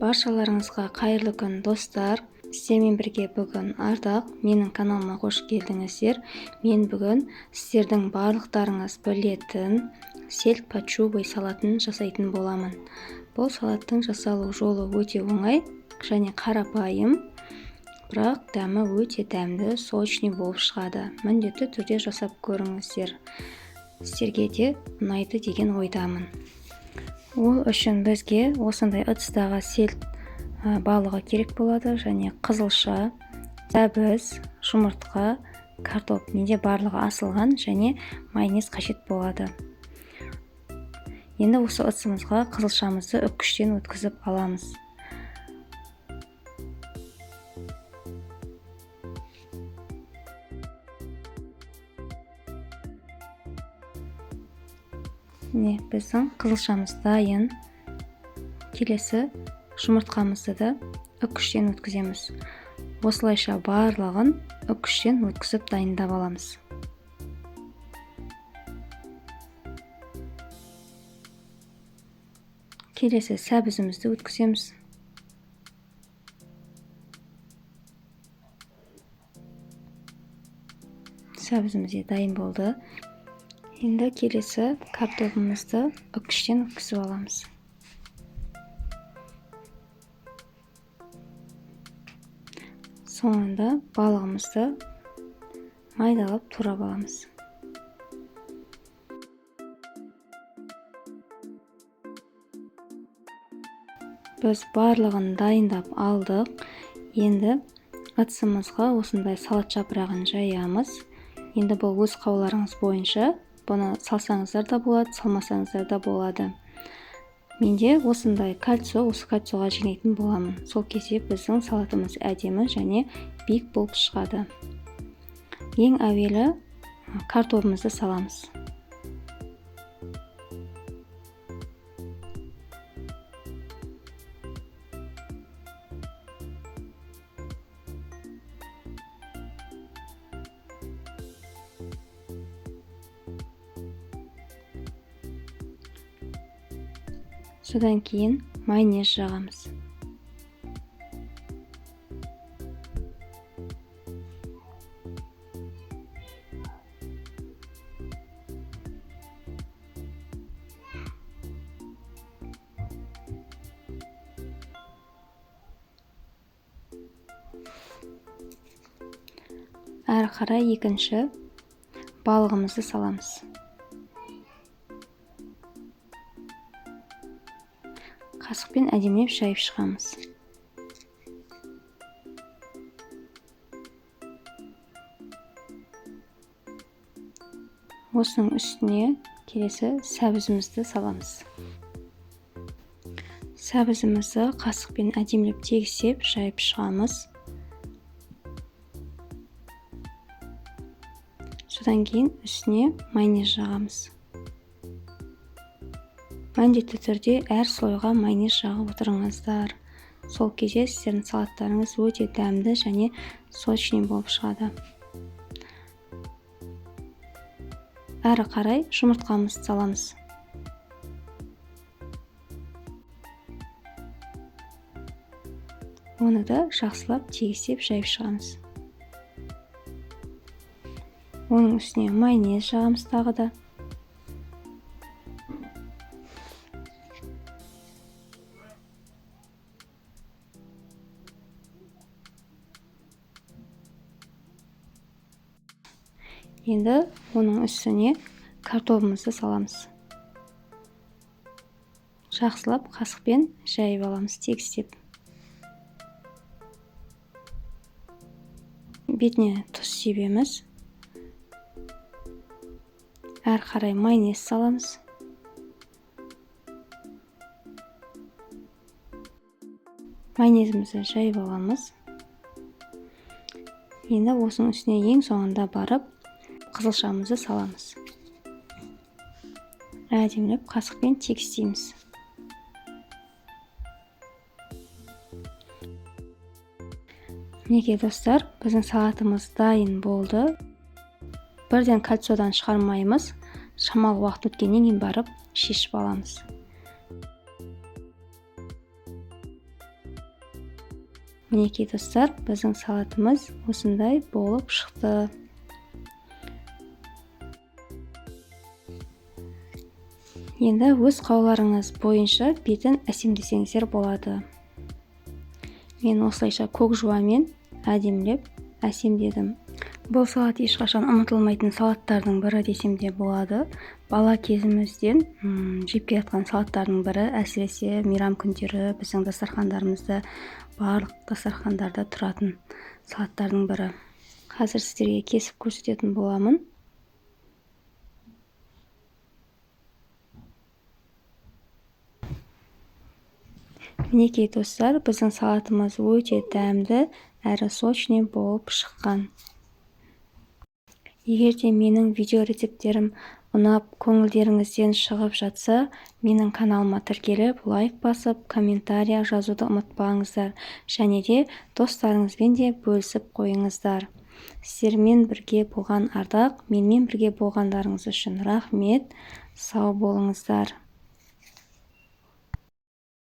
Баршаларыңызға қайырлы күн, достар! Сіздермен бірге бүгін Ардақ. Менің каналыма қош келдіңіздер. Мен бүгін сіздердің барлықтарыңыз білетін сельдь под шубой салатын жасайтын боламын. Бұл салаттың жасалу жолы өте оңай және қарапайым, бірақ дәмі өте дәмді, сочный болып шығады. Міндетті түрде жасап көріңіздер. Сіздерге де ұнайды деген ойдамын. Ол үшін бізге осындай ыдыстағы сельдь балығы керек болады, және қызылша, сәбіз, жұмыртқа, картоп, менде барлығы асылған, және майонез қажет болады. Енді осы ыдысымызға қызылшамызды үккіштен өткізіп аламыз. Міне, біздің қызылшамыз дайын. Келесі жұмыртқамызды да үккіштен өткіземіз. Осылайша барлығын үккіштен өткізіп дайындап аламыз. Келесі сәбізімізді өткіземіз. Сәбізіміз де дайын болды. Енді келесі картопымызды үккіштен өткізіп аламыз. Соңында балығымызды майдалап турап аламыз. Біз барлығын дайындап алдық. Енді ыдысымызға осындай салат жапырағын жаямыз. Енді бұл өз қалауларыңыз бойынша, бұны салсаңыздар да болады, салмасаңыздар да болады. Менде осындай кольцо, осы кольцоға жинайтын боламын. Сол кезде біздің салатымыз әдемі және биік болып шығады. Ең әуелі картопымызды саламыз. Содан кейін майонез жағамыз. Әрі қарай екінші балығымызды саламыз. Қасықпен әдемілеп шайып шығамыз. Осының үстіне келесі сәбізімізді саламыз. Сәбізімізді қасықпен әдемілеп тегістеп жайып шығамыз. Содан кейін үстіне майонез жағамыз. Міндетті түрде әр слойға майонез жағып отырыңыздар. Сол кезде сіздердің салаттарыңыз өте дәмді және сочный болып шығады. Әрі қарай жұмыртқамызды саламыз. Оны да жақсылап тегістеп жайып шығамыз. Оның үстіне майонез жағамыз тағы да. Енді оның үстіне картопымызды саламыз. Жақсылап қасықпен жайып аламыз тегістеп. Бетіне тұз себеміз. Әрі қарай майонез саламыз. Майонезімізді жайып аламыз. Енді осының үстіне ең соңында барып қызылшамызды саламыз. Әдемілеп қасықпен тегістейміз. Мінекей достар, біздің салатымыз дайын болды. Бірден кольцодан шығармаймыз. Шамалы уақыт өткеннен кейін барып шешіп аламыз. Мінекей, достар, біздің салатымыз осындай болып шықты. Енді өз қалауларыңыз бойынша бетін әсемдесеңіздер болады. Мен осылайша көк жуамен әдемілеп әсемдедім. Бұл салат ешқашан ұмытылмайтын салаттардың бірі десем де болады. Бала кезімізден жеп келе жатқан салаттардың бірі, әсіресе мейрам күндері біздің дастархандарымызда, барлық дастархандарда тұратын салаттардың бірі. Қазір сіздерге кесіп көрсететін боламын. Мінекей, достар, біздің салатымыз өте дәмді әрі сочный болып шыққан. Егер де менің видео рецепттерім ұнап, көңілдеріңізден шығып жатса, менің каналыма тіркеліп, лайк басып, комментария жазуды ұмытпаңыздар. Және де достарыңызбен де бөлісіп қойыңыздар. Сіздермен бірге болған Ардақ, менімен бірге болғандарыңыз үшін рахмет. Сау болыңыздар.